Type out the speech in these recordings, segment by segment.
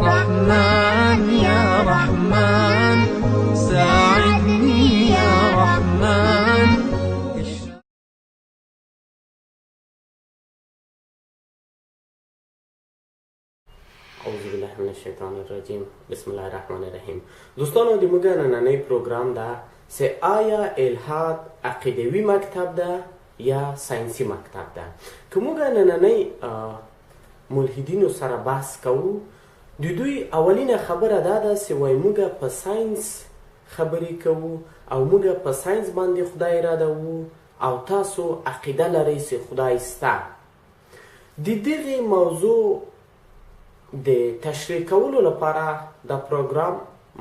رحمن يا رحمن، ساعدني يا رحمن. اعوذ بالله من الشیطان الرجیم، بسم الله الرحمن الرحیم. دوستانو، د موږ نننۍ پروګرام ده چې آیا الحاد عقیدوي مکتب ده یا ساینسي مکتب ده. که موږ نننۍ ملحدینو سره بحث کوو، د دوی اولینه خبره دا ده چې وایي موږ په ساینس خبرې کوو او موږ په ساینس باندې خدای ردوو او تاسو عقیده لرئ چې خدای سته. د دغې موضوع د تشریح کولو لپاره دا پروګرام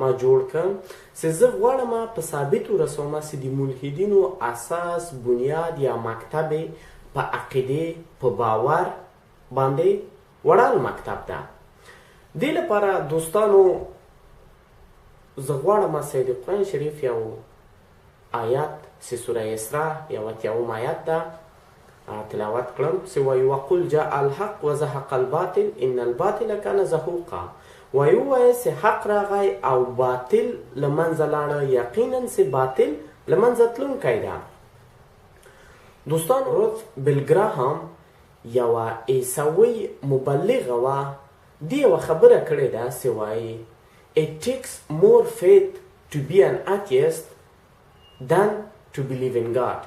ما جوړ کړ چې زه غواړم په ثابت ورسوم چې د ملحدینو اساس، بنیاد یا مکتب په عقیدې، په باور باندې وړال مکتب ده. دې لپاره دوستانو، زه غواړم چې د قرآن شریف یو آیت چې سوره اسراء یو اتیاوم آیت ده تلاوت کړم چې وایي: وقل جاء الحق وزهق الباطل ان الباطل کان زهوقا. وایي، ووایه چې حق راغی او باطل له منځه لاړه، یقینا چې باطل له منځه تلونکی ده. دوستان، روث بلګراهام یوه عیسوي مبلغه وه. دې یوه خبره کړې ده چې وایي: It takes more faith to be an atheist than to believe in God.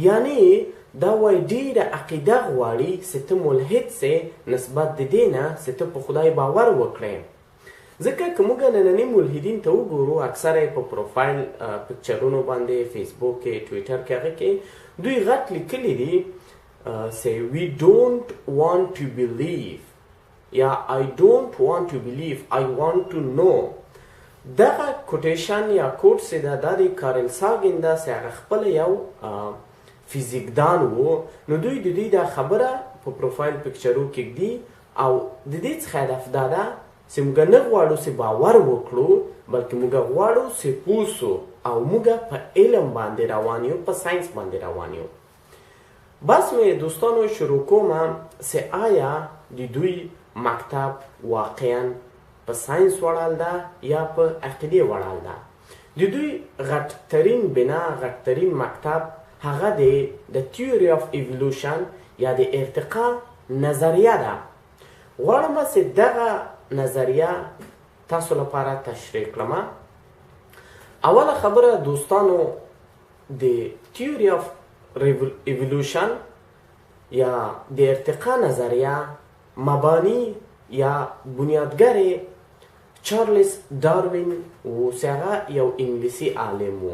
یعنی دا وایي ډېره عقیده غواړي چې ته ملحد سې نسبت د دې نه چې ته په خدای باور وکړې. ځکه که موږ ننني ملحدین ته وګورو، اکثره یې په پروفایل پکچرونو باندې، فیسبوک کې، ټویټر کې، هغه کې دوی غټ لیکلي دي چې we don't want to believe یا I don't want to believe، I want to know. دغه quotation یا quote چې ده، دا د کارل ساګن ده چې هغه خپله یو فزیکدان وو. نو دوی د دوی دا خبره په پروفایل پکچرو کې ږدي او د دې څخه هدف دا ده چې موږ نه غواړو چې باور وکړو، بلکې موږ غواړو چې پوه سو او موږ په علم باندې روان یو، په ساینس باندې روان یو. بس مې دوستانو شروع کوم چې آیا د دوی مکتب واقعا په ساینس وړال ده یا په عقیدې وړال ده. د دوی غټ ترین بنا، غټ ترین مکتب هغه دی د theory of evolution یا د ارتقا نظریه ده. غواړم چې دغه نظریه تاسو لپاره تشریح کړم. اوله خبره دوستانو، د theory of evolution یا د ارتقا نظریه مبانی یا بنیادګر چارلز داروین و چې هغه یو انګلیسي عالم و.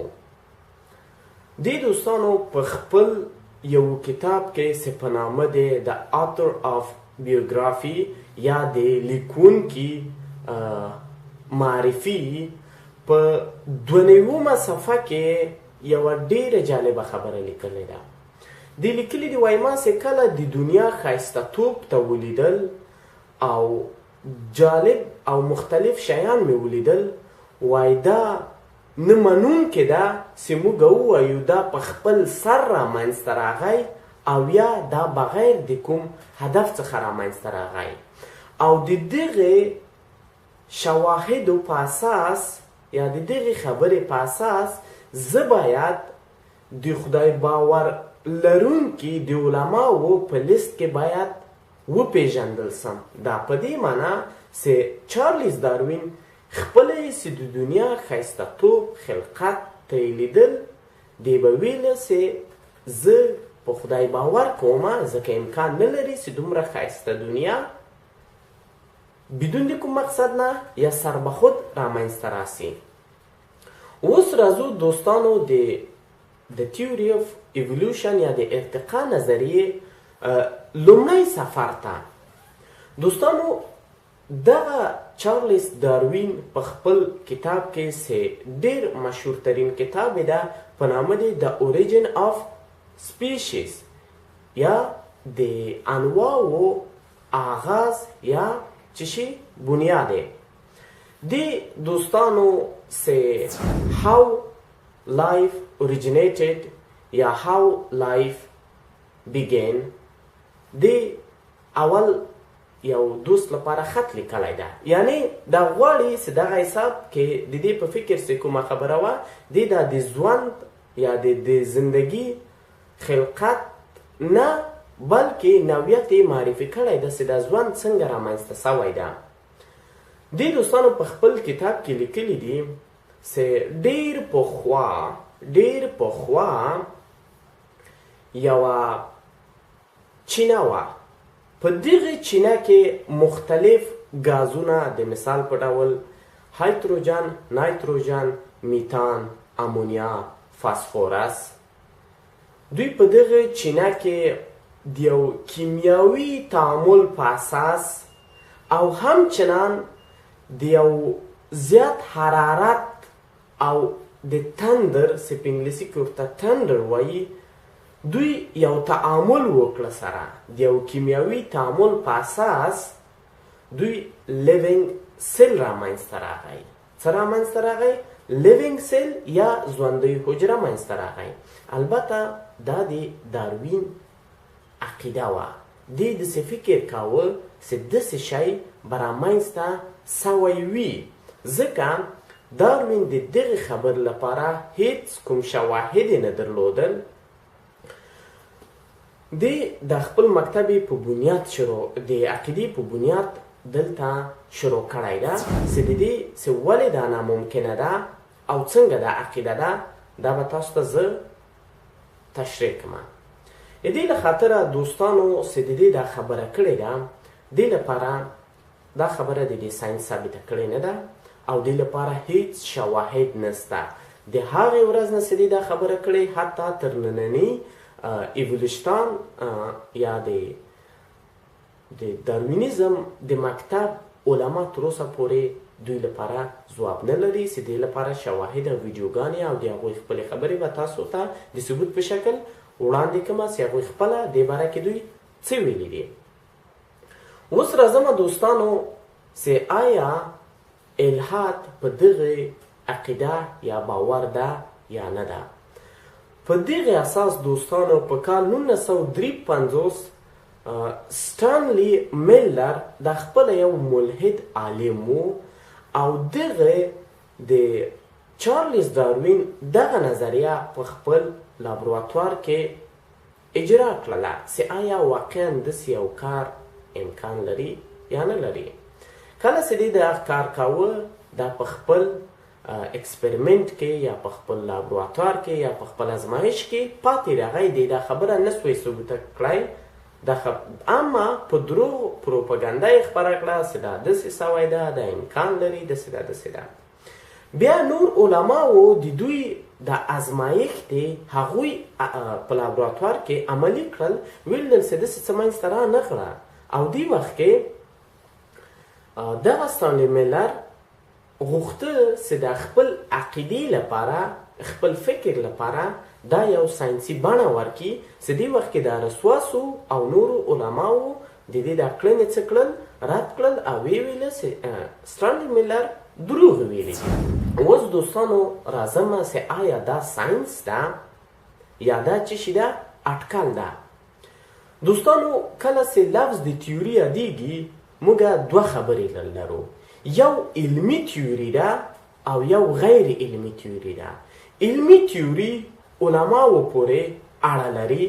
دې دوستانو په خپل یو کتاب کې چې په نامه دی The Author of Biography یا د لیکونکي معرفي، په 92مه صفحه کې یوه ډېره جالبه خبره لیکلې ده. دې لیکلي دي، وایي: ما چې کله د دنیا ښایسته توب ته ولیدل او جالب او مختلف شیان مې ولیدل، وایي دا نه منونکې ده چې موږ ووایو دا په خپل سر رامنځته راغی او یا دا بغیر د کوم هدف څخه رامنځته راغی، او د دغې شواهدو په اساس یا د دغې خبرې په اساس زه باید د خدای باور لرونکي د علماوو په لیست کې باید وپیژندل سم. دا په دې معنی چې چارلیز داروین خپله چې د دنیا ښایسته توب، خلقت ته یې لیدل، دی به ویله چې زه په خدای باور کوم، ځکه امکان نه لري چې دومره ښایسته دنیا بدون د کوم مقصد نه یا سر به خود رامنځته راسي. اوس راځو دوستانو د د theory of evolution یا د ارتقا نظریې لومړی سفر ته. دوستانو، دغه چارلز داروین په خپل کتاب کې چې ډیر مشهورترین کتاب ده، په نامه دی The Origin of Species یا د انواعو آغاز یا چې شي بنیاد دی، دوستانو چې How Life Originated یا How Life Began، دی اول یو دوست لپاره خط لیکلی ده. یعنی دا غواړي چې دغه حساب کې د دې په فکر چې کومه خبره وه، دې دا د ژوند یا د زندګي خلقت نه، بلکې نوعیت یې معرفي کړی ده چې دا ژوند څنګه رامنځته سوی ده. دې دوستانو په خپل کتاب کې لیکلي دي چې ډیر پخوا یوه چینه وه. په دغه چینه کې مختلف ګازونه، د مثال په ډول هایدروجن، نایتروجن، میتان، امونیا، فاسفورس، دوی په دغه چینه کې د یو کیمیاوي تعامل په اساس او همچنان د یو زیات حرارت او د تندر، چې په انګلیسي کې ورته تندر وایي، دوی یو تعامل وکړه سره، د یو کیمیاوي تعامل په اساس دوی living cell رامنځته راغی. څه رامنځته راغی؟ living cell یا ژوندۍ حجره منځته راغی. البته دا د داروین عقیده وه. دې داسې فکر کاوه چې داسې شی به رامنځته سوی وي، ځکه داروین د دغې خبر لپاره هیڅ کوم شواهد نه درلودل. دی د خپل مکتب په بنیاد شروع، د عقیدې په بنیاد دلته شروع کړی ده چې د دې چې ولې دا ناممکنه ده او څنګه دا عقیده ده، دا به تاسو ته زه تشریح کړم. د دې له خاطره دوستانو چې د دې دا خبره کړې ده، دې لپاره دا خبره د دې ساینس ثابته کړې نه ده او دې لپاره هیڅ شواهد نسته. د هغې ورځ نه چې دې دا خبره کړې حتی تر ننني ایولوشتان یا د داروینیزم د مکتب علما تر اوسه پورې دوی لپاره ځواب نه لري چې دې لپاره شواهد او ویډیوګانې او د هغوی خپلې خبرې به تاسو ته د ثبوت په شکل وړاندې کړم چې هغوی خپله دې باره کې دوی څه ویلي دي. اوس راځم دوستانو چې آیا الحاد په دغه عقیده یا باور ده یا نه ده. په دغه اساس دوستانو په کال 1953 ستانلی میلر د خپل یو ملحد عالم و او دغه د چارلز داروین دغه نظریه په خپل لابراتوار کې اجرا کړله چې آیا واقعا داسې یو کار امکان لري یا نه لري. کله چې دی دا کار کاوه، دا په خپل experiment کې یا په خپل لابراتوار کې یا په خپل ازمایش کې پاتې راغی. دی دا خبره نه سوی ثبوته کړی، اما په دروغ پروپاګنډه یې خپره کړه چې دا داسې سوی ده، دا امکان لري، داسې ده، داسې ده. بیا نور علماو د دوی د ازمایښت هغوی په لابراتوار کې عملي کړل، ویل چې داسې څه منځته را نه غله. او دې وخت کې دغه ستانلي میلر غوښته چې د خپل عقیدې لپاره، خپل فکر لپاره دا یو ساینسي بڼه ورکړي چې دې وخت کې دا رسوا سو او نورو علماو د دې دا کړنې څه کړل، رد کړل او ویې ویل چې ستانلي میلر دروغ ویلي دي. اوس دوستانو راځم چې آیا دا ساینس ده یا دا څه شي ده، اټکل ده. دوستانو کله چې لفظ د تیوري یادېږي، موږ دوه خبرې لرو، یو علمي تیوري ده او یو غیر علمي تیوري ده. علمي تیوري علماو پورې اړه لري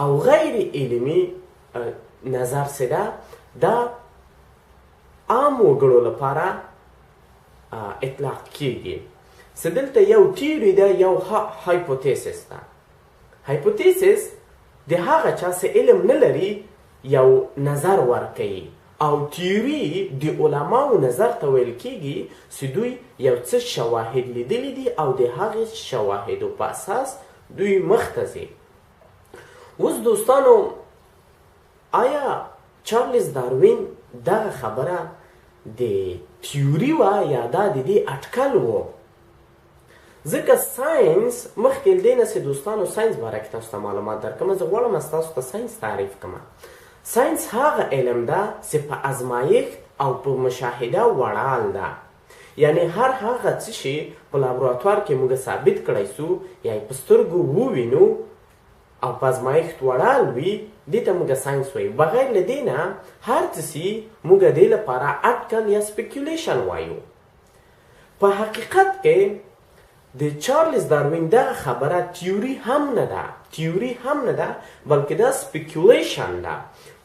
او غیر علمي نظر څه ده، دا عام وګړو لپاره اطلاق کیږي. څه دلته یو تیوري ده، یو hypothesis ده. hypothesis د هغه چا چې علم نه لري یو نظر ورکوي، او تیوري د علماو نظر ته ویل کیږي چې دوی یو څه شواهد لیدلي دي او د هغې شواهدو په اساس دوی مخته ځي. اوس دوستانو آیا چارلز داروین دغه خبره د تیوري وه یا دا د دې اټکل و؟ ځکه ساینس مخکې له دې نه چې دوستانو ساینس باره کې تاسو ته معلومات درکړم، زه غواړم تاسو ته ساینس تعریف کړم. ساینس هغه علم ده چې په ازمایښت او په مشاهده وړال ده، یعنی هر هغه څه چې په لابراتوار کې موږ ثابت کړی سو یا په سترګو ووینو او په ازمایښت وړال وي، دې ته موږ ساینس وایو. بغیر له دې نه هر څه سي موږ دې لپاره اټکل یا speculation وایو. په حقیقت کې د چارلز داروین دغه خبره تیوري هم نه ده، تیوري هم نه ده، بلکې دا speculation ده.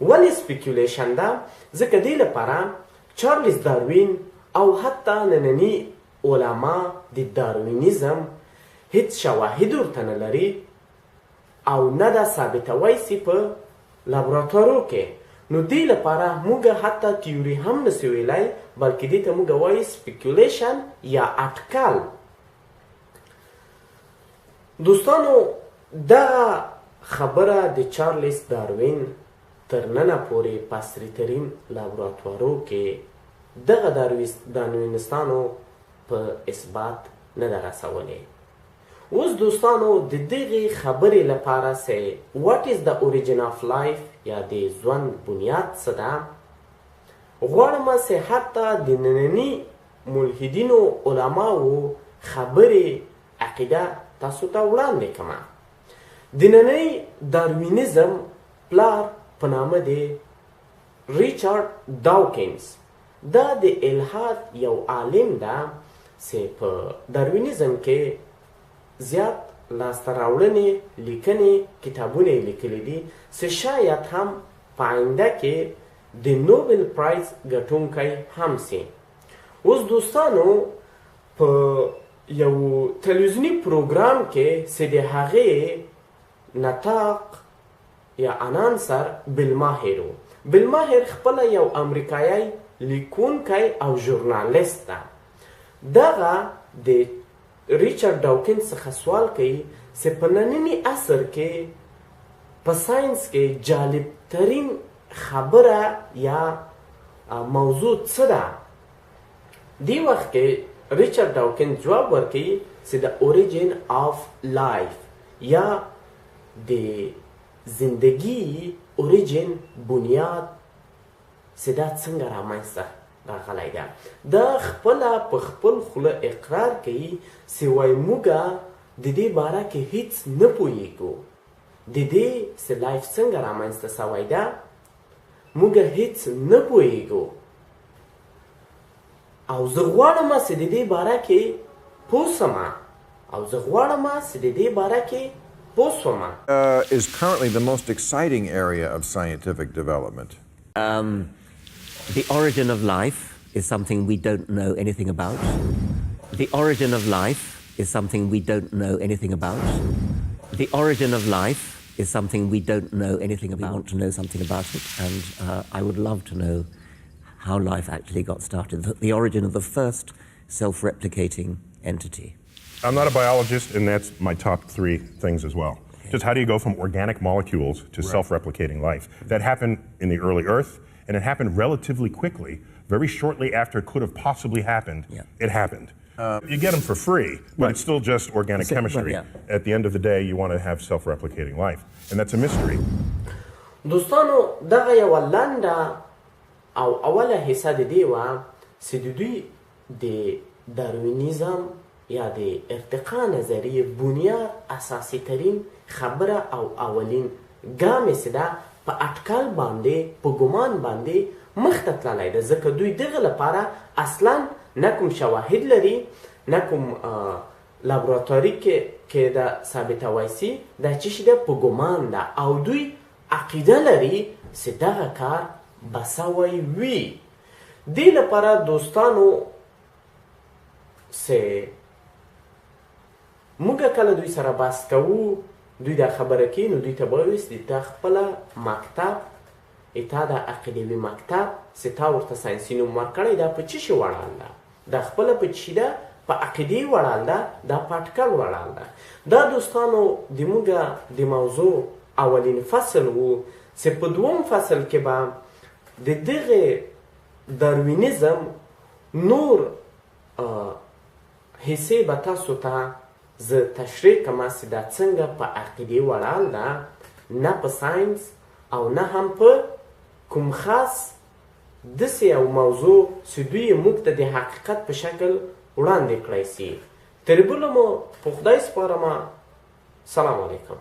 ولې speculation ده؟ ځکه دې لپاره چارلز داروین او حتی ننني علما د داروینیزم هیڅ شواهد ورته نه لري او نه دا ثابتوی سي په لابراتوارو کې. نو دې لپاره موږ حتی تیوري هم نسو ویلی، بلکې دې ته موږ وایو speculation یا اټکل. دوستانو، دغه خبره د چارلس داروین تر ننه پورې په عصري ترین لابراتوارو کې دغه داروینستانو په اثبات نه ده رسولې. اوس دوستانو، د دغې خبرې لپاره چې what is the origin of life یا د ژوند بنیاد څه ده، غواړم چې حتی د ننني ملحدینو علماو خبرې عقیده تاسو ته وړاندې کړم. د ننني داروینیزم پلار په نامه دی ریچارډ داوکینز. دا د الحاد یو عالم ده چې په داروینیزم کې زیات لاسته راوړنې، لیکنې، کتابونه یې لیکلي دي چې شاید هم په آینده کې د Nobel Prize ګټونکی هم سي. اوس دوستانو، په یو تلویزیوني پروګرام کې چې د هغې نطاق یا announcer بل ماهر و، بل ماهر خپله یو امریکایی لیکونکی او ژورنالیست ده. دغه د ریچارډ ډاوکینز څخه سوال کوي چې په ننني عصر کې په ساینس کې جالب ترین خبره یا موضوع څه ده؟ دې وخت کې ریچارډ ډاوکینز جواب ورکوي چې د origin of life یا د زندگی origin بنیاد چې دا څنګه رامنځته راغلی ده. دا خپله په خپل خوله اقرار کوي چې وایي موږ د دې باره کې هیڅ نه پوهیږو، د دې چې life څنګه رامنځته سوی ده موږ هیڅ نه پوهیږو، او زه غواړم چې د دې باره کې پوه سم، او زه غواړم چې د دې باره کې پوه سم. Is currently the most exciting area of scientific development. The origin of life is something we don't know anything about. The origin of life is something we don't know anything about. The origin of life is something we don't know anything about. We want to know something about it, and I would love to know how life actually got started, the origin of the first self-replicating entity. I'm not a biologist, and that's my top three things as well. Just how do you go from organic molecules to self-replicating life? That happened in the early Earth, and it happened relatively quickly. Very shortly after it could have possibly happened, it happened. You get them for free, but it's still just organic chemistry. At the end of the day, you want to have self-replicating life, and that's a mystery. دوستانو، دغه یوه لنډه او اوله حصه د دې وه چې د دوی د داروینیزم یا د ارتقا نظریې بنیاد اساسي ترین خبره او اولین ګام یې چې ده په اټکل باندې، په ګمان باندې مخته تللی ده، ځکه دوی دغه لپاره اصلا نه کوم شواهد لري، نه کوم لابراتواري کې دا ثابتوی سي، دا چې شي ده په ګمان ده، او دوی عقیده لري چې دغه کار به سوی وي. دې لپاره دوستانو چې موږ کله دوی سره بحث کوو، دوی دا خبره کوي، نو دوی ته به ووایي چې تا خپله مکتب، تا دا عقیدوي مکتب چې تا ورته ساینسي نوم ورکړی، دا په څه شي ولاړ ده؟ دا خپله په څه شي ده؟ په عقیدې ولاړ ده، دا په اټکل ولاړ ده. دا دوستانو د موږ د موضوع اولین فصل و چې په دوم فصل کې به د دغه داروینیزم نور حصې به تاسو ته زه تشریح کړم چې دا څنګه په عقیدې ولاړ ده، نه په ساینس او نه هم په کوم خاص داسې یو موضوع چې دوی یې موږ ته د حقیقت په شکل وړاندې کړی سي. تر بله مو په خدای سپارم. سلام علیکم.